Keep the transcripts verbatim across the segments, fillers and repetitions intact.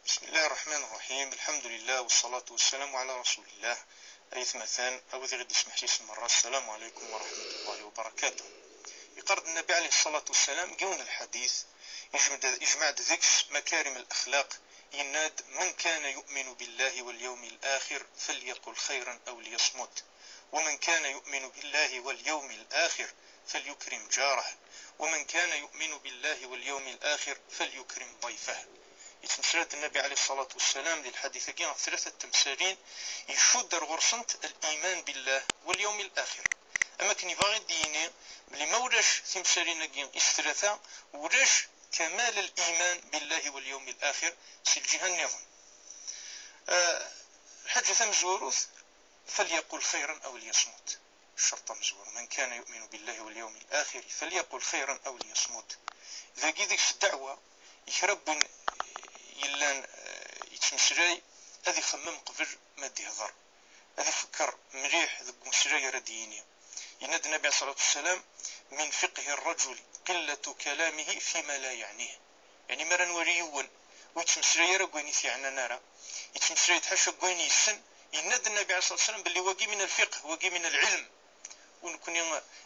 بسم الله الرحمن الرحيم. الحمد لله والصلاة والسلام على رسول الله. Aytmaten, a wid i ɣ-d-ismeḥsisen merra, السلام عليكم ورحمة الله وبركاته. Yeqqar-d Nnabi عليه الصلاة والسلام deg yiwen n lḥadit, yejmed-, yejmeɛ-d deg-s makarim al-axlaq, yenna-d: من كان يؤمن بالله واليوم الآخر فليقل خيرا أو ليصمت، ومن كان يؤمن بالله واليوم الآخر فليكرم جاره، ومن كان يؤمن بالله واليوم الآخر فليكرم ضيفه. Yettmeslay-d Nnabi عليه الصلاة والسلام di lḥadit-agi ɣef tlata n temsalin, icudd ar ɣur-sent الإيمان بالله واليوم الآخر. Am akken yebɣa ad d-yini belli ma ulac timsalin-agi i s tlata, ulac كمال الإيمان بالله واليوم الآخر si lǧiha nniḍen. Ah, lḥaǧa tamezwarut, فليقل خيرا أو ليصمت. Ccerṭ amezwaru: من كان يؤمن بالله واليوم الآخر فليقل خيرا أو ليصمت. Dagi deg-s ddeɛwa i kra n win yellan, eh, yettmeslay, ad ixemmem qbel ma d-ihder, ad ifekker mliḥ deg umeslay ara d-yini. Yenna-d Nnabi عليه الصلاة والسلام: من فقه الرجل قلة كلامه فيما لا يعنيه. Yeɛni, mi ara nwali yiwen ur yettmeslay ara deg wayen i t-yeɛnan ara, yettmeslay-d ḥaca deg wayen yessen, yenna-d Nnabi عليه الصلاة والسلام belli wagi من الفقه, wagi من العلم. U nekkni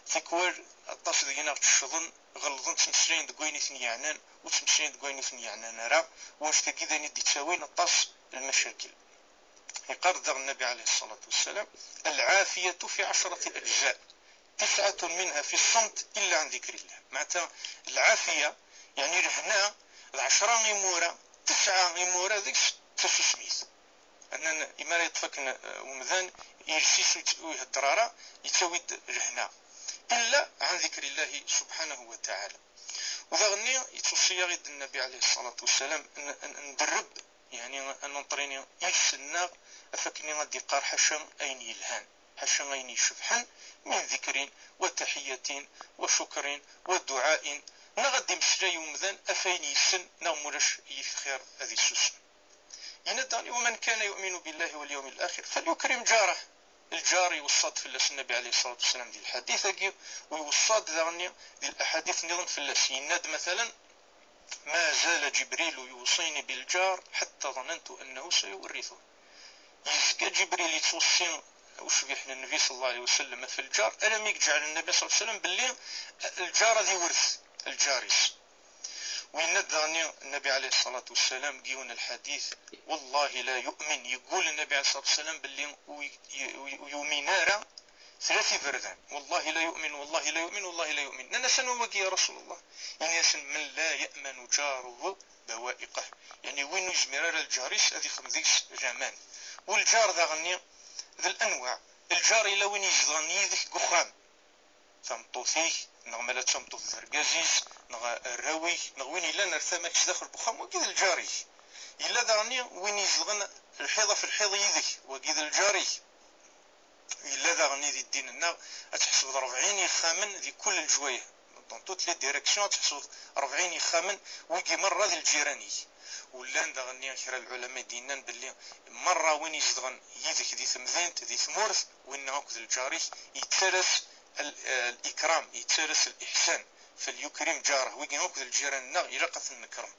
tikwal aṭas deg-neɣ tteccḍen, ɣellḍen, ttmeslayen deg wayen i ten-yeɛnan, ur ttmeslayen deg wayen ur ten-yeɛnan ara, u annect-agi d ayen i d-ittawin aṭas n lmacakil. Yeqqar-d daɣen Nnabi عليه الصلاة والسلام: العافية في عشرة أجزاء، تسعة منها في الصمت إلا عن ذكر الله. Meɛna lɛafiya, yeɛni lehna, d ɛecra imura, tesɛa imura deg-s d tasusmit. Annan, imi ara yeṭṭef akken, eh, umdan, iles-is ur yett-, ur ihedder ara, yettawi-d lehna. إلا عن ذكر الله سبحانه وتعالى. U daɣen-nni, yettweṣṣi-yaɣ-id Nnabi عليه الصلاة والسلام n, n, nderreb, yeɛni ad nentrini iles-nneɣ ɣef wakken ad d-iqqar ḥaca ayen yelhan, ḥaca ayen icebḥen, من ذكر وتحية وشكر ودعاء, neɣ ad d-imeslay umdan ɣef wayen yessen, neɣ mulac yif lxir ad issusem. Yenna-d daɣen: ومن كان يؤمن بالله واليوم الآخر فليكرم جاره. Lǧar iweṣṣa-d fell-as Nnabi عليه الصلاة والسلام di lḥadit-agi, u iweṣṣa-d daɣen di laḥadit nniḍen fell-as. Yenna-d, matalan: ما زال جبريل يوصيني بالجار حتى ظننت أنه سيورثه. Yezga Ǧibril yettweṣṣi ucbiḥ n Nnbi صلى الله عليه وسلم ɣef lǧar, alammi i yeǧɛel Nnabi صلى الله عليه وسلم belli lǧar ad iwret lǧar-is. U yenna-d daɣen Nnabi عليه الصلاة والسلام deg yiwen n lḥadit: والله لا يؤمن. Yeggul Nnabi عليه الصلاة والسلام belli ur y-, ur y-, ur yumin ara tlata iberdan: والله لا يؤمن، والله لا يؤمن، والله لا يؤمن. Nnan-as: أنwa wagi يا رسول الله؟ Yenna-yasen: من لا يأمن جاره بوائقه. Yeɛni win ur yezmir ara lǧar-is ad ixdem deg-s laman. U lǧar daɣen-nni d lanwaɛ. Lǧar yella win izedɣen yid-k deg uxxam, tameṭṭut-ik, neɣ ma la d tameṭṭut d argaz-is, neɣ arraw-ik, neɣ win yellan ar tama-k sdaxel n uxxam, wagi d lǧar-ik. Yella daɣen win izedɣen lḥiḍ ɣef lḥiḍ yid-k, wagi d lǧar-ik. Yella daɣen di ddin-nneɣ ad tḥesbeḍ rebɛin ixxamen di kul leǧwayeh, dans toutes les directions, ad tḥesbeḍ rebɛin ixxamen, wigi merra d lǧiran-ik. U llan daɣen kra n lɛulama i d-yennan belli merra win izedɣen yid-k di temdint, di tmurt, winna akk d lǧar-ik, yettalas al-, eh, al-ikram, yettalas al-iḥsan, فليكرم جاره. Wigi akk d lǧiran-nneɣ, ilaq ad ten-nekrem.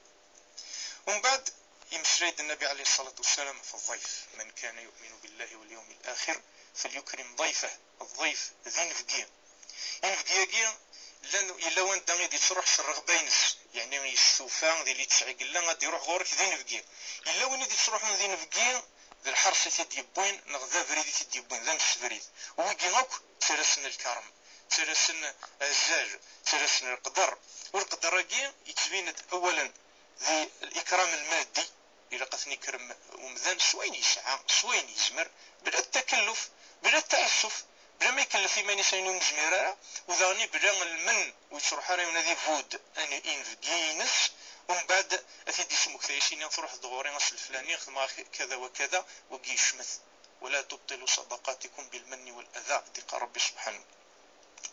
Umbeɛd, imeslay-d Nnabi عليه الصلاة والسلام ɣef الضيف: من كان يؤمن بالله واليوم الآخر فليكرم ضيفه. Ḍḍif d inebgi. Inebgi-agi, llan, yella wanda i d-yettruḥ s rreɣba-ines, yeɛni yestufa, di li tesɛi yella, ad d-iruḥ ɣur-k d inebgi. Yella win i d-yettruḥun d inebgi, d lḥers i t-id-yewwin, neɣ d abrid i t-id-yewwin, d amsebrid. Wigi akk ttalasen lkarm, ttalasen azal, ttalasen leqder. U leqder-agi yettbin-d awalen di likram lmaddi, ilaq ad ten-ikrem umdan s wayen yesɛa, s wayen yezmer, bla takelluf, bla taɛessuf, bla ma ikellef iman-is ayen ur nezmir ara, u daɣen bla lmenn, ur yettruḥ ara yiwen ad ibudd an-, inebgi-ines, umbeɛd ad t-id-ismuktay, as-yini: "Truḥeḍ-d ɣur-i ass leflani, xedmeɣ-ak kada wa kada", wagi yecmet. "ولا تبطلوا صدقاتكم بالمن والأذى", i d-iqqar Rebbi subḥanahu.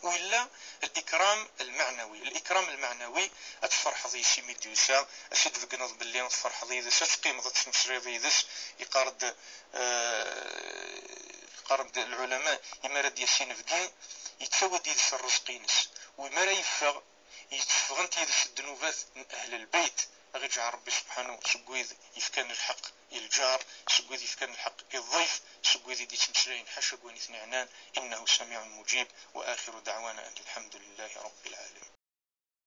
U yella al-ikram al-meɛnawi. Al-ikram al-meɛnawi, ad tferḥeḍ yes-s imi d-yusa, ad s-id-tbeggneḍ belli tferḥeḍ yid-s, ad teqqimeḍ ad tettmeslayeḍ yid-s. Yeqqar-d, eh, qqaren-d lɛulama, imi ara d-yas inebgi, yettawi-d yid-s rrezq-ines. U imi ara yeffeɣ, yetteffɣent yid-s ddnubat n Ahl Lbeyt. Ad ɣ-iǧɛel Ṛebbi subḥanu seg wid yefkan lḥeqq i lǧar, seg wid yefkan lḥeqq i ḍḍif, seg wid i d-ittmeslayen ḥaca deg waniten ɛnan, إنه سميع مجيب، وآخر دعوانا أن الحمد لله رب العالمين.